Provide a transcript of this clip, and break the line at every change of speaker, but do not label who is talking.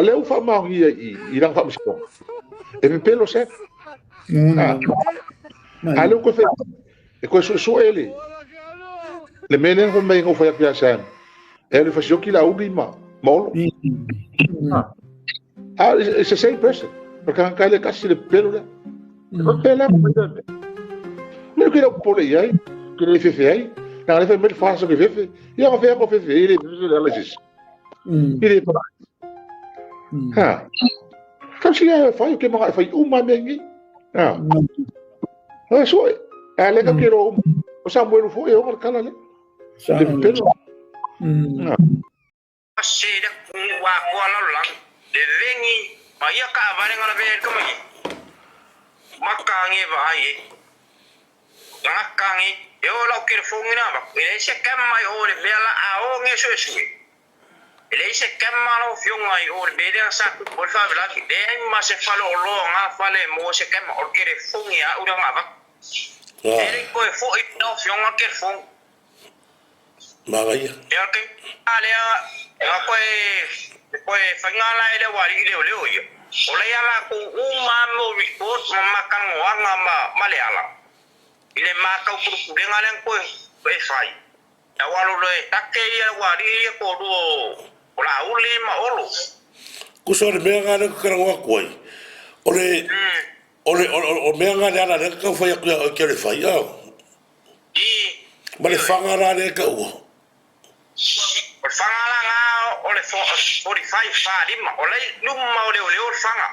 O lea ua faamaonia i i lana faamasinoga, e pepelo Sam. A, a lea ua toe fai, e toe suesue le, le mea lea na fai mai na ou fai atu ia Sam, e alu e fasioti Laauli ma, ma Olo. A, it's the same person. O le tagata lea e tasi le pepelo lea. E faapea la mai lea mea. Mea ke lau popole i ai, ke le fefe ai. Na le fai mai le fasa ke fefe. Ia ka fea ko fefe, i le fefe le ala sisi. I le pa. Ha. Kau si e fai ke manga e fai uma mea ngi. Ha. Ha so e. A le ka ke ro uma. O Samuel fo e o kala le. Le pepelo. Ha.
Se le ua koa lalolagi, le vengi ma ia kaavale nga lavea ai le tamaitiiti. Maka nge vaai ai. Tagata nge, e oo lau telefoni na avatu, e leai se camera i o i le mea la a o nge suesue. E leai se camera lau afioga i o i le mea lea sa tupu ai le faalavelave. Leai ma se fale oloa o nga fale e maua se camera, o le telefoni a au lea na avatu. E le i toe foi lau afioga le telefoni.
Manaia.
Ia ke a lea nga koe koe whainga la ele wari leo leo ia. O le ia lakou uma mo report ma makalanoaga ma ma le ala. I le makau pulupulega lea na koe e fai. Ia ua lolo e take ia wari ia ko lua o Laauli ma Olo.
Kusa o le mea nga lea ka talanoa atu ai, o le, o le, o mea nga le ala lea ka tau fai atu ia oe ke le fai, a. Ma le faga la lea e taua.
O le faga la na o le 45, 45, o la i luma o leoleo le faga.